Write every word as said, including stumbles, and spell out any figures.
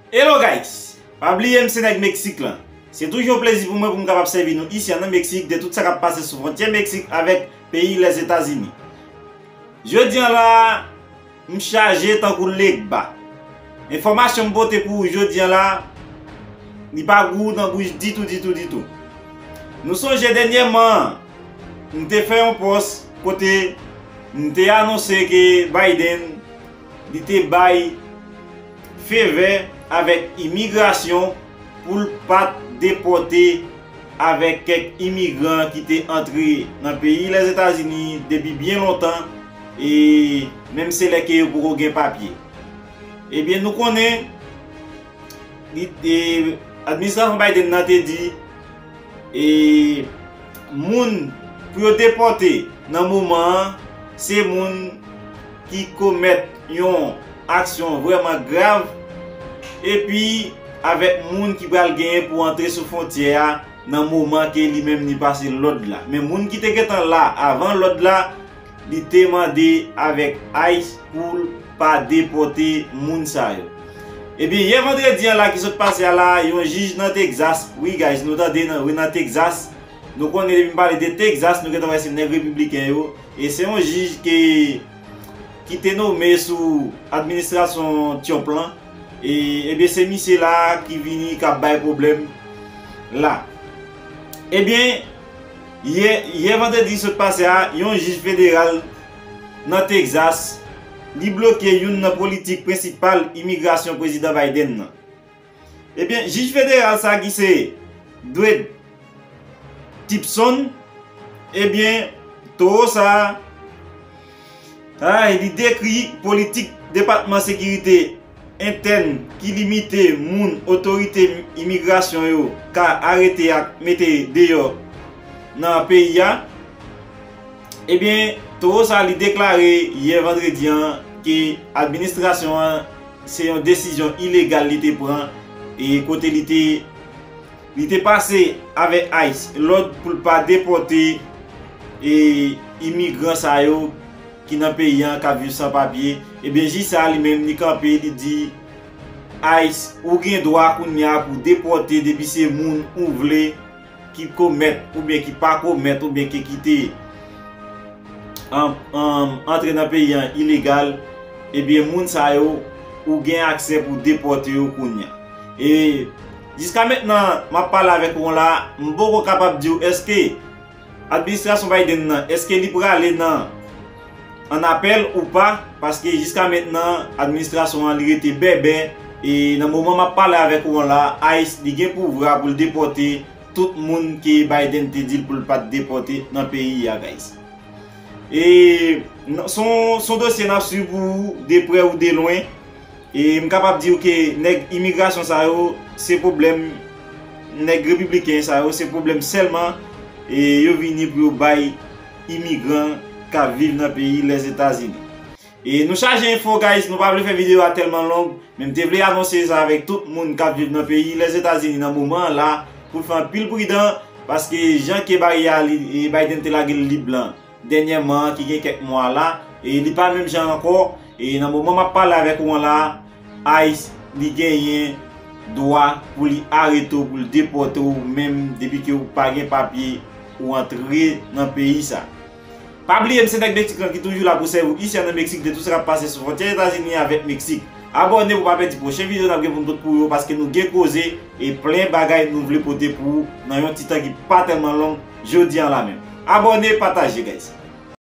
Hello guys! Pa bliye m se nèg Meksik lan. Se toujou yon plezi pou mwen pou m kapab sèvi nou isi an nan Meksik de tout sa k ap pase sou fwontyè Meksik avèk peyi Lèzetazini. Jodi an la, m chaje tankou legba. Enfòmasyon m pote pou ou jodi an la, li pa gou nan bouch ditou, ditou, ditou. Nou sonje dènyèman, m te fè yon pòs kote m te anonse ke Biden, li te bay favè avèk imigrasyon pou l pa t depòte avèk kèk imigran ki te antre nan peyi Lèzetazini depi byen lontan, e menm se lè ke yo poko gen papye. Ebyen, nou konnen, li, e, administrasyon Biden nan te di, e, moun pou yo depòte nan moman an, se moun ki komèt yon aksyon vrèman grav, epi avèk moun ki pral genyen pou antre sou fwontyè a nan moman ke li menm li pase lòd la. Men moun ki te gentan la avan lòd la, li te mande avèk ICE pou l pa depòte moun sa yo. Ebyen, yè vandredi an la ki sot pase a la, yon jij nan Texas, wi guys, nou tande nan, wi, nan Texas, nou konnen depi m pale de Texas, nou gentan wè se nèg repibliken yo, e se yon jij ke, ki te nome sou administrasyon Trump lan, e, ebyen, se misye la ki vini k ap bay pwoblèm la. Ebyen, yè, yè vandredi sot pase a, yon jij federal nan Texas, li bloke youn nan politik prensipal imigrasyon Prezidan Biden nan. Ebyen, jij federal sa ki se Dwayne Tipton, ebyen, towo sa a, ay, li dekri politik Depatman Sekirite Entèn ki limite moun otorite imigrasyon yo ka arete ak mete deyò nan peyi a. Ebyen, towo sa a, li deklare yè vandredi an ke administrasyon an se yon desizyon ilegal li te pran, e kote li te, li te pase avèk ICE lòd pou l pa depòte, e, imigran sa yo ki nan peyi an k ap viv san papye. Ebyen, jij sa a li menm, li kanpe, li di ICE, ou gen dwa kounye a pou depòte depi se moun ou vle ki komèt oubyen ki pa komèt oubyen ki kite an, an, antre nan peyi an ilegal, ebyen, moun sa yo, ou gen aksè pou depòte yo kounye a. E jiska mentnan, m ap pale avèk ou la, m poko kapab di w èske administrasyon Biden nan, èske li prale nan, an apèl ou pa, paske jiska mentnan, administrasyon an, li rete bèbè, e nan moman m ap pale avèk ou an la, ICE, li gen pouvwa pou l depòte tout moun ke Biden te di l pou l pa t depòte nan peyi a, guys. E, n-, se yon, se yon dosye n ap swiv pou ou, de prè ou de lwen. E m kapab di w ke nèg imigrasyon sa yo, se pwoblèm, nèg repibliken sa yo, se pwoblèm sèlman, e yo vini pou yo bay imigran k ap viv nan peyi Lèzetazini. E nou chaje enfo, guys, nou pa vle fè videyo a tèlman long, men m te vle anonse sa avèk tout moun k ap viv nan peyi Lèzetazini nan moman an la, pou l fè anpil pridan, paske jan ke baryè a li, e Biden te lage l lib lan, dènyèman an, ki gen kèk mwa la, e li pa menm jan ankò, e nan moman m ap pale avèk ou an la, ICE, li genyen dwa pou li arete w, pou l depòte w menm depi ke w pa gen papye ou antre nan peyi sa. Pa bliye, m se nèg Meksik lan ki toujou la pou sèvi w isi an nan Meksik de tout sa k ap pase sou fwontyè Etazini avèk Meksik. Abòne pou w pa pèdi pwochen videyo n ap gen pou n pote pou ou, paske nou gen koze e plen bagay nou vle pote pou ou nan yon ti tan ki pa tèlman long jodi an la menm. Abòne, pataje, guys.